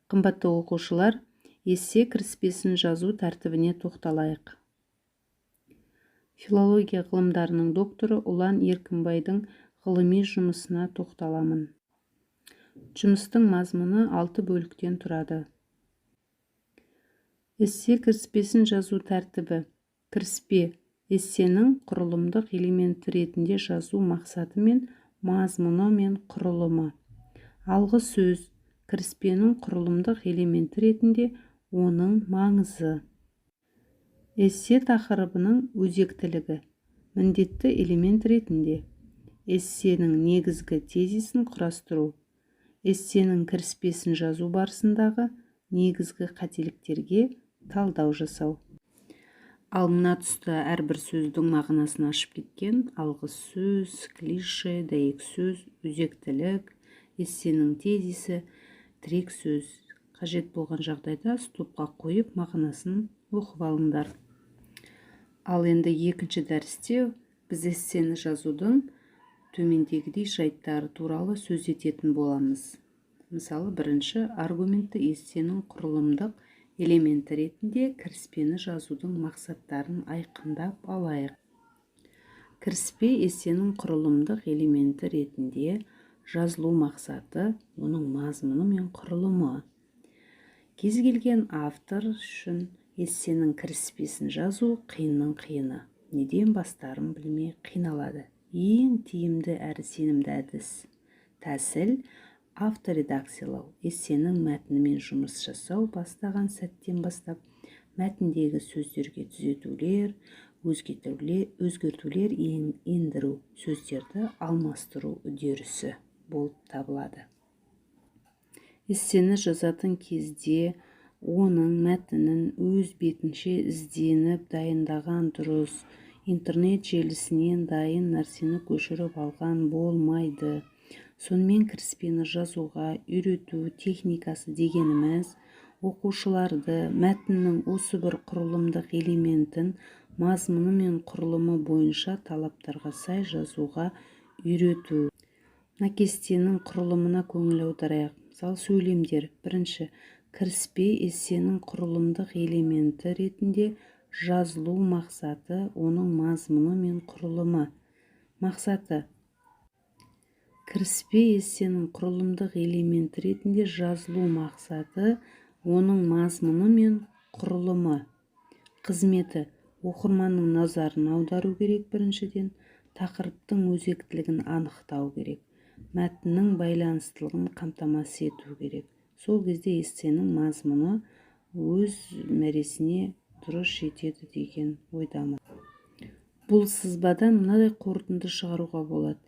Қымбатты оқушылар, эссе кіріспесін жазу тәртібіне тоқталайық. Филология ғылымдарының докторы Ұлан Еркінбайдың ғылыми жұмысына тоқталамын. Жұмыстың мазмұны алты бөліктен тұрады. Эссе кіріспесін жазу тәртібі. Кіріспе эссенің құрылымдық элементі ретінде жазу мақсаты мен мазмұны мен құрылымы. Алғы сөз кіріспенің құрылымдық элементі ретінде оның маңызы. Эссе тақырыбының өзектілігі міндетті элемент ретінде. Эссенің негізгі тезисін құрастыру. Эссенің кіріспесін жазу барысындағы негізгі қателіктерге талдау жасау. Ал мына тұста әрбір сөздің мағынасын ашып кеткен: алғы сөз, клише, дәйек сөз, өзектілік, эссенің тезисі, тірек сөз. Қажет болған жағдайда стопқа қойып, мағынасын оқып алыңдар. Ал енді екінші дәрісте біз эссені жазудың төмендегідей жайттары туралы сөз ететін боламыз. Мысалы, бірінші, аргументті эссенің құрылымдық элементі ретінде кіріспені жазудың мақсаттарын айқындап алайық. Кіріспе эссенің құрылымдық элементі ретінде жазылу мақсаты, оның мазмұны мен құрылымы. Кез келген автор үшін эссенің кіріспесін жазу қиынның қиыны. Неден бастарын білмей қиналады. Ең тиімді әрі сенімді әдіс тәсіл – авторедакциялау. Эссенің мәтінімен жұмыс жасау бастаған сәттен бастап мәтіндегі сөздерге түзетулер, өзгертулер ендіру, сөздерді алмастыру үдерісі болып табылады. Эссені жазатын кезде оның мәтінін өз бетінше ізденіп дайындаған дұрыс. Интернет желісінен дайын нәрсені көшіріп алған болмайды. Сонымен, кіріспені жазуға үйрету техникасы дегеніміз – оқушыларды мәтіннің осы бір құрылымдық элементін мазмұны мен құрылымы бойынша талаптарға сай жазуға үйрету. Мына кестенің құрылымына көңіл аударайық. Мысалы, сөйлемдер. Бірінші, кіріспе эссенің құрылымдық элементі ретінде жазылу мақсаты, оның мазмұны мен құрылымы. Мақсаты: кіріспе эссенің құрылымдық элементі ретінде жазылу мақсаты, оның мазмұны мен құрылымы. Қызметі: оқырманның назарын аудару керек біріншіден, тақырыптың өзектілігін анықтау керек, мәтіннің байланыстылығын қамтамасыз ету керек. Сол кезде эссенің мазмұны өз мәресіне дұрыс жетеді деген ойдамын. Бұл сызбадан мынадай қорытынды шығаруға болады.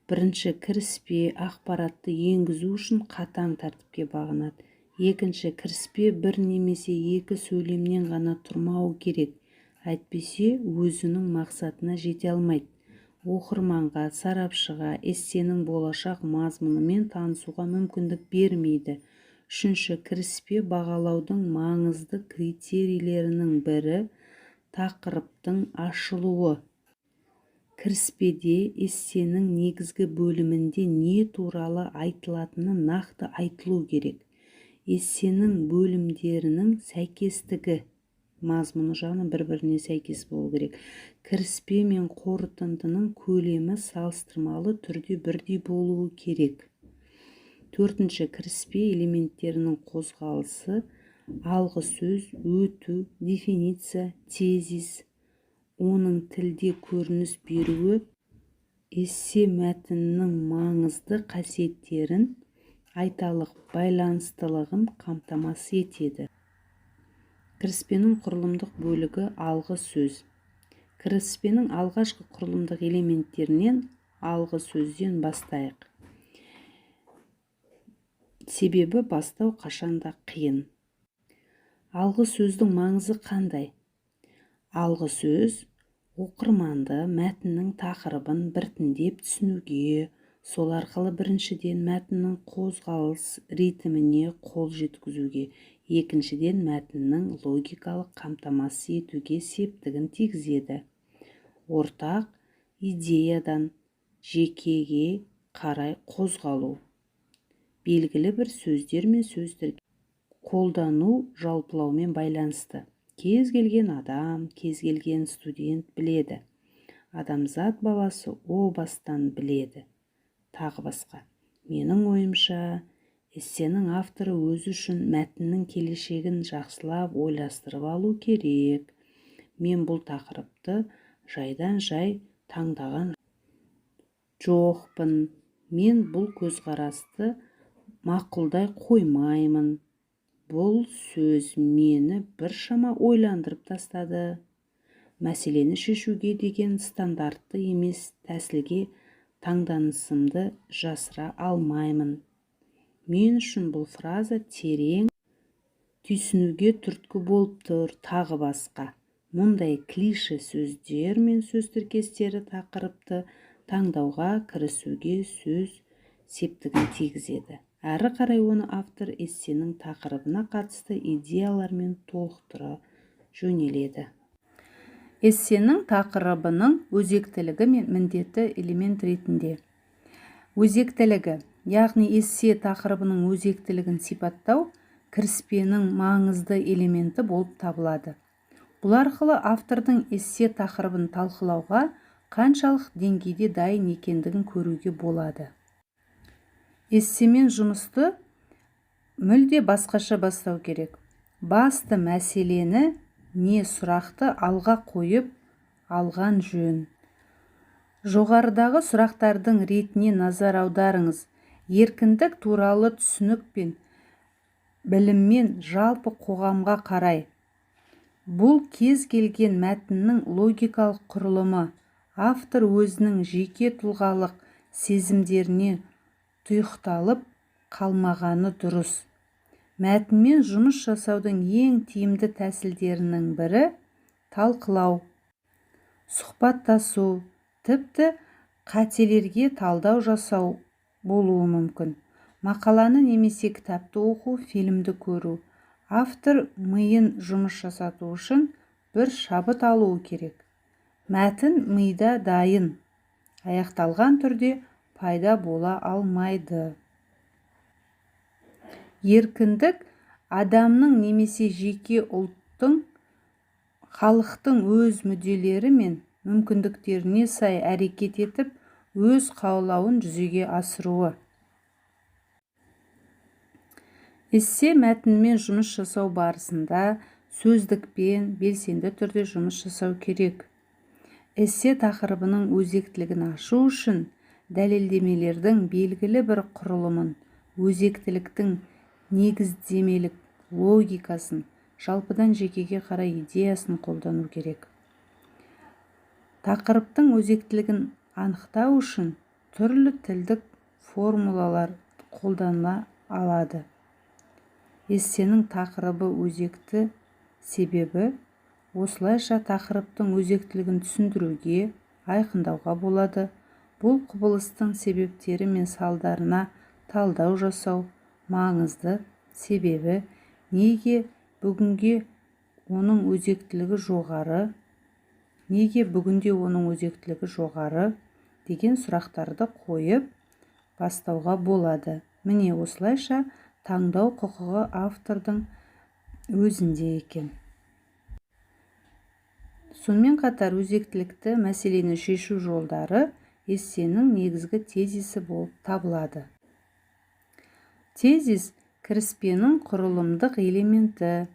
Бірінші, кіріспе ақпаратты енгізу үшін қатаң тәртіпке бағынады. Екінші, кіріспе бір немесе екі сөйлемнен ғана тұрмауы керек, әйтпесе өзінің мақсатына жете алмайды: оқырманға, сарапшыға эссенің болашақ мазмұнымен танысуға мүмкіндік бермейді. Үшінші, кіріспе бағалаудың маңызды критерийлерінің бірі – тақырыптың ашылуы. Кіріспеде эссенің негізгі бөлімінде не туралы айтылатыны нақты айтылу керек. Эссенің бөлімдерінің сәйкестігі, мазмұны жағынан бір-біріне сәйкес болу керек. Кіріспе мен қорытындының көлемі салыстырмалы түрде бірдей болуы керек. Төртінші, кіріспе элементтерінің қозғалысы: алғы сөз, өту, дефиниция, тезис, оның тілде көрініс беруі эссе мәтінінің маңызды қасиеттерін, айталық, байланыстылығын қамтамасыз етеді. Кіріспенің құрылымдық бөлігі – алғы сөз. Кіріспенің алғашқы құрылымдық элементтерінен, алғы сөзден бастайық, себебі бастау қашанда қиын. Алғы сөздің маңызы қандай? Алғы сөз оқырманды мәтіннің тақырыбын біртіндеп түсінуге, сол арқылы біріншіден, мәтіннің қозғалыс ритміне қол жеткізуге, екіншіден, мәтіннің логикалық қамтамасыз етуге септігін тигізеді. Ортақ идеядан жекеге қарай қозғалу, белгілі бір сөздер мен сөз Қолдану жалпылаумен байланысты. Кез келген адам, кез келген студент біледі. Адамзат баласы о бастан біледі. Тағы басқа. Менің ойымша, эссенің авторы өзі үшін мәтіннің келешегін жақсылап ойластырып алу керек. Мен бұл тақырыпты жайдан-жай таңдаған жоқпын. Мен бұл көзқарасты мақұлдай қоймаймын. Бұл сөз мені біршама ойландырып тастады. Мәселені шешуге деген стандартты емес тәсілге таңданысымды жасыра алмаймын. Мен үшін бұл фраза терең түйсінуге түрткі болып тұр. Тағы басқа. Мұндай клише сөздер мен сөз тіркестері тақырыпты таңдауға кірісуге сөз септігін тигізеді. Әрі қарай оны автор эссенің тақырыбына қатысты идеялармен толықтыра жөнеледі. Эссенің тақырыбының өзектілігі мен міндетті элемент ретінде. Өзектілігі, яғни эссе тақырыбының өзектілігін сипаттау кіріспенің маңызды элементі болып табылады. Бұл арқылы автордың эссе тақырыбын талқылауға қаншалық деңгейде дайын екендігін көруге болады. Эссемен жұмысты мүлде басқаша бастау керек. Басты мәселені не сұрақты алға қойып алған жөн. Жоғарыдағы сұрақтардың ретіне назар аударыңыз. Еркіндік туралы түсінік пен біліммен жалпы қоғамға қарай. Бұл кез келген мәтіннің логикалық құрылымы. Автор өзінің жеке тұлғалық сезімдеріне тұйықталып қалмағаны дұрыс. Мәтінмен жұмыс жасаудың ең тиімді тәсілдерінің бірі талқылау, сұхбаттасу, тіпті қателерге талдау жасау болуы мүмкін. Мақаланы немесе кітапты оқу, фильмді көру. Автор миын жұмыс жасату үшін бір шабыт алуы керек. Мәтін мида дайын, аяқталған түрде пайда бола алмайды. Еркіндік адамның немесе жеке ұлттың, халықтың өз мүдделері мен мүмкіндіктеріне сай әрекет етіп, өз қалауын жүзеге асыруы. Эссе мәтінімен жұмыс жасау барысында сөздікпен белсенді түрде жұмыс жасау керек. Эссе тақырыбының өзектілігін ашу үшін дәлелдемелердің белгілі бір құрылымын, өзектіліктің негіздемелік логикасын, жалпыдан жекеге қарай идеясын қолдану керек. Тақырыптың өзектілігін анықтау үшін түрлі тілдік формулалар қолданыла алады. Эссенің тақырыбы өзекті, себебі осылайша тақырыптың өзектілігін түсіндіруге, айқындауға болады. Бұл құбылыстың себептері мен салдарына талдау жасау маңызды, себебі неге бүгінге оның өзектілігі жоғары, неге бүгінде оның өзектілігі жоғары деген сұрақтарды қойып бастауға болады. Міне, осылайша таңдау құқығы автордың өзінде екен. Сонымен қатар өзектілікті мәселені шешу жолдары эссенің негізгі тезисі болып табылады. Тезис кіріспенің құрылымдық элементі,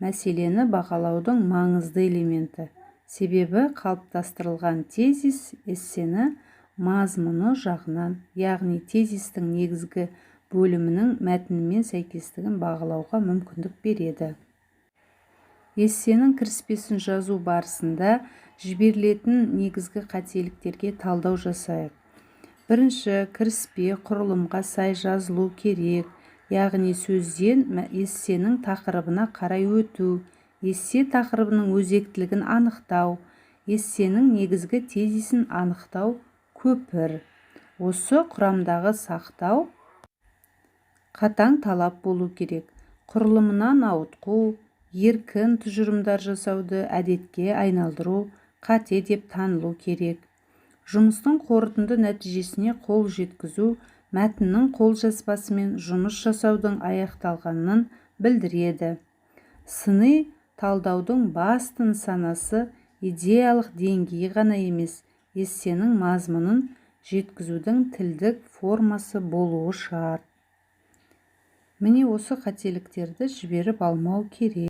мәселені бағалаудың маңызды элементі. Себебі қалыптастырылған тезис эссені мазмұны жағынан, яғни тезистің негізгі бөлімінің мәтінімен сәйкестігін бағалауға мүмкіндік береді. Эссенің кіріспесін жазу барысында жіберілетін негізгі қателіктерге талдау жасайық. Бірінші, кіріспе құрылымға сай жазылу керек, яғни сөзден эссенің тақырыбына қарай өту, эссе тақырыбының өзектілігін анықтау, эссенің негізгі тезисін анықтау көпір. Осы құрамдағы сақтау қатаң талап болу керек. Құрылымынан ауытқу, еркін тұжырымдар жасауды әдетке айналдыру қате деп танылу керек. Жұмыстың қорытынды нәтижесіне қол жеткізу мәтіннің қолжазбасымен жұмыс жасаудың аяқталғанын білдіреді. Сыни талдаудың басты нысанасы идеялық деңгейі ғана емес, эссенің мазмұнын жеткізудің тілдік формасы болуы шарт. Міне, осы қателіктерді жіберіп алмау керек.